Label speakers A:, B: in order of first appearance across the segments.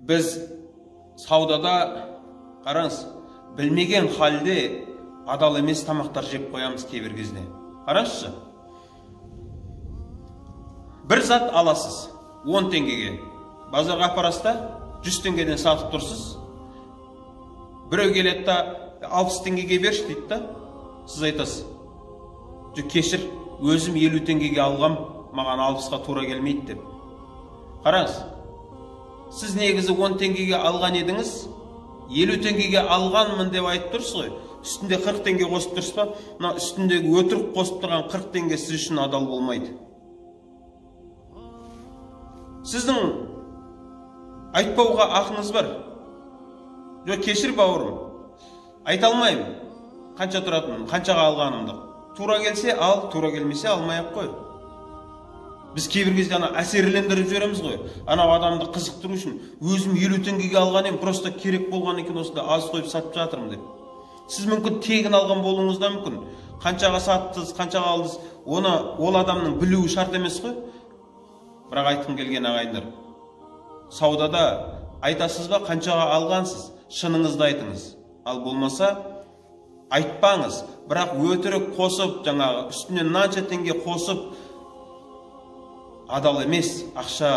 A: Біз саудада, қараңыз, білмеген халде адал емес тамақтар жеп қоямыз кейбір кезде. Қараңызшы, бір зат аласыз 10 теңгеге, базарға апарасыз да 100 теңгеден сатып тұрсыз. Біреу келеді да 60 теңгеге берші дейді да, сіз айтасыз, жоқ, кешір, өзім 50 теңгеге алғам, маған 60-қа тура келмейді деп. Қараңыз, сіз негізі 10 теңгеге алған едіңіз, 50 теңгеге алғанмын деп айтып тұрсыз ғой, үстінде 40 теңге қосып тұрсыз ба? Мына үстіндегі өтірік қосып тұрған 40 теңге сіз үшін адал болмайды. Сіздің айтпауға ақыңыз бар. Жоқ, кешір бауырым, айта алмаймын қанша тұратынын, қаншаға алғанымды. Тура келсе ал, тура келмесе алмай-ақ қой. Біз кейбір кезде ана әсерлендіріп жібереміз ғой, анау адамды қызықтыру үшін. Өзім 50 теңгеге алған едім, просто керек болған екен, осында аз қойып сатып жатырмын деп. Сіз мүмкін тегін алған болуыңыз да мүмкін. Қаншаға саттыңыз, қаншаға алдыңыз, оны ол адамның білуі шарт емес қой. Бірақ айтқым келген, ағайындар, саудада айтасыз ба қаншаға алғансыз, шыныңызды айтыңыз. Ал болмаса айтпаңыз, бірақ өтірік қосып, жаңағы үстіне мынанша теңге қосып, адал емес ақша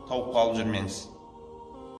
A: тауып қалып жүрмеңіз.